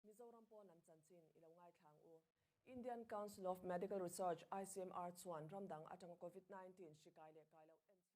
Mizoram pawn lam chanchin i lo ngaithla ang u. Indian Council of Medical Research, ICMR, chuan ramdang atanga Covid 19 hri kai leh kai loh en.